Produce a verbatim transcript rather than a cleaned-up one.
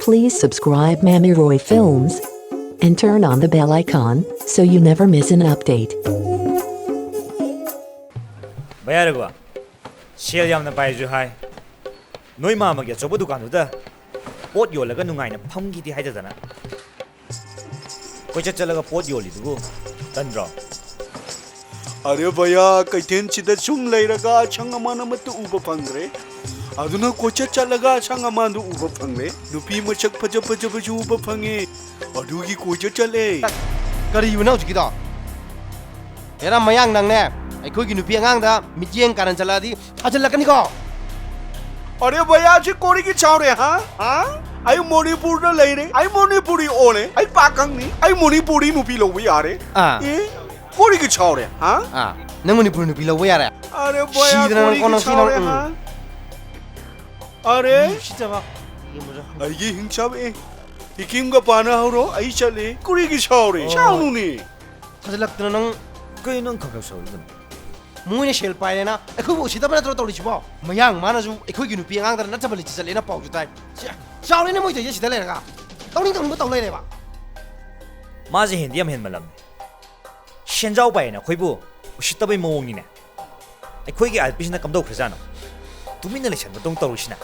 Please subscribe Mami Roy Films and turn on the bell icon so you never miss an update. Vaya ꯔꯘꯨ, ꯁꯦꯜ ꯌꯥꯝꯅ ꯄꯥꯏꯁꯨ ꯍꯥꯏ, ꯅꯣꯏ ꯃꯥꯃꯒꯤ ꯑꯆꯧꯕ ꯗꯨꯀꯥꯟꯗꯨꯗ ꯄꯣꯠ ꯌꯣꯜꯂꯒ ꯅꯨꯡꯉꯥꯏꯅ ꯐꯝꯈꯤꯗꯤ ꯍꯥꯏꯗꯗꯅ, ꯀꯣꯏꯆꯠ ꯆꯠꯂꯒ ꯄꯣꯠ ꯌꯣꯜꯂꯤꯗꯨꯕꯨ ꯇꯟꯗ꯭ꯔꯣ? ꯑꯔꯦ ꯚꯌꯥ, ꯀꯩꯊꯦꯜꯁꯤꯗ ꯁꯨꯝ ꯂꯩꯔꯒ ꯑꯁꯪ ꯑꯃꯥꯟ ꯑꯃꯠꯇ ꯎꯕ ꯐꯪꯗ꯭ꯔꯦ꯫ ꯑꯗꯨꯅ ꯀꯣꯏꯆꯠ ꯆꯠꯂꯒ ꯑꯁꯪ ꯑꯃꯥꯟꯗꯨ ꯎꯕ ꯐꯪꯂꯦ꯫ ꯅꯨꯄꯤ ꯃꯁꯛ ꯐꯖ ꯐꯖꯕꯁꯨ ꯎꯕ ꯐꯪꯉꯦ꯫ ꯑꯗꯨꯒꯤ ꯀꯣꯏꯆꯠ ꯆꯠꯂꯦ꯫ ꯀꯔꯤꯕꯅꯣ ꯍꯧꯖꯤꯛꯀꯤꯗꯣ? ꯍꯦꯔꯥ ꯃꯌꯥꯡ, ꯅꯪꯅꯦ ꯑꯩꯈꯣꯏꯒꯤ ꯅꯨꯄꯤ ꯑꯉꯥꯡꯗ ꯃꯤꯠꯌꯦꯡ ꯀꯥꯔꯟ ꯆꯠꯂꯛꯑꯗꯤ ꯊꯥꯖꯤꯜꯂꯛꯀꯅꯤꯀꯣ꯫ ꯑꯔꯦ ꯚꯌꯥ, ꯁꯤ ꯀꯣꯔꯤꯒꯤ ꯁꯥꯎꯔꯦ, ꯍꯥ? ꯍꯥ? ꯑꯩ ꯃꯅꯤꯄꯨꯔꯗ ꯂꯩꯔꯦ, ꯑꯩ ꯃꯅꯤꯄꯨꯔꯤ ꯑꯣꯜꯂꯦ, ꯑꯩ ꯄꯥꯈꯪꯅꯤ, ꯑꯩ ꯃꯅꯤꯄꯨꯔꯤ ꯅꯨꯄꯤ ꯂꯧꯕ ꯌꯥꯔꯦ꯫ ꯑꯥ꯫ ꯑꯦ? ꯀꯣꯔꯤꯒꯤ ꯁꯥꯎꯔꯦ, ꯍꯥ? ꯑꯥ, ꯅꯪ ꯃꯅꯤꯄꯨꯔ ꯅꯨꯄꯤ ꯂꯧꯕ ꯌꯥꯔꯦ? ꯑꯔꯦ ꯚꯌꯥ, ꯁꯤꯗꯅ ꯀꯣꯔꯤꯒꯤ ꯀꯣꯟꯅ ꯁꯥꯎꯔꯦ, ꯁꯤꯅ, ꯍꯥ? ꯎꯝ꯫ ꯑꯔꯦ? ꯎꯁꯤꯠꯇꯕ꯫ ꯌꯦꯡꯕꯗ꯫ ꯑꯩꯒꯤ ꯍꯤꯡꯆꯥꯕ ꯑꯦ꯫ ꯏꯀꯤꯝꯒ ꯄꯥꯅ ꯍꯧꯔꯣ, ꯑꯩ ꯆꯠꯂꯦ꯫ ꯀꯣꯔꯤꯒꯤ ꯁꯥꯎꯔꯦ? ꯑꯣ꯫ ꯁꯥꯎꯅꯨꯅꯦ꯫ ꯊꯥꯖꯤꯜꯂꯛꯇꯅ ꯅꯪ꯫ ꯀꯩꯅꯣ ꯅꯪ ꯈꯪꯈꯪ ꯁꯥꯎꯔꯤꯗꯨꯅ? ꯃꯣꯏꯅ ꯁꯦꯜ ꯄꯥꯏꯔꯦꯅ ꯑꯩꯈꯣꯏꯕꯨ ꯎꯁꯤꯠꯇꯕ ꯅꯠꯇ꯭ꯔꯣ ꯇꯧꯔꯤꯁꯤꯕꯣ? ꯃꯌꯥꯡ ꯃꯥꯅꯁꯨ ꯑꯩꯈꯣꯏꯒꯤ ꯅꯨꯄꯤ ꯑꯉꯥꯡꯗ ꯅꯠꯇꯕ ꯂꯤꯠꯁꯤ ꯆꯠꯂꯦꯅ ꯄꯥꯎꯁꯨ ꯇꯥꯏ꯫ ꯁꯤ, ꯆꯥꯎꯔꯦꯅꯦ ꯃꯣꯏ ꯇꯧꯔꯤꯁꯦ ꯁꯤꯗ ꯂꯩꯔꯒ꯫ ꯇꯧꯅꯤꯡ ꯇꯧꯅꯤꯡꯕ ꯇꯧ ꯂꯩꯔꯦꯕ꯫ ꯃꯥꯁꯦ ꯍꯦꯟꯗꯤ ꯌꯥꯝ ꯍꯦꯟꯃꯜꯂꯝꯅꯦ꯫ ꯁꯦꯟꯖꯥꯎ ꯄꯥꯏꯌꯦꯅ ꯑꯩꯈꯣꯏꯕꯨ ꯎꯁꯤꯠꯇꯕꯩ ꯃꯑꯣꯡꯅꯤꯅꯦ꯫ ꯑꯩꯈꯣꯏꯒꯤ ꯑꯥꯏ ꯄꯤꯁꯤꯅ ꯀꯝꯗꯧꯈ꯭ꯔꯖꯥꯠꯅꯣ? ꯇꯨꯃꯤꯟꯅ ꯂꯩꯁꯟꯕꯗꯧ ꯇꯧꯔꯤꯁꯤꯅ꯫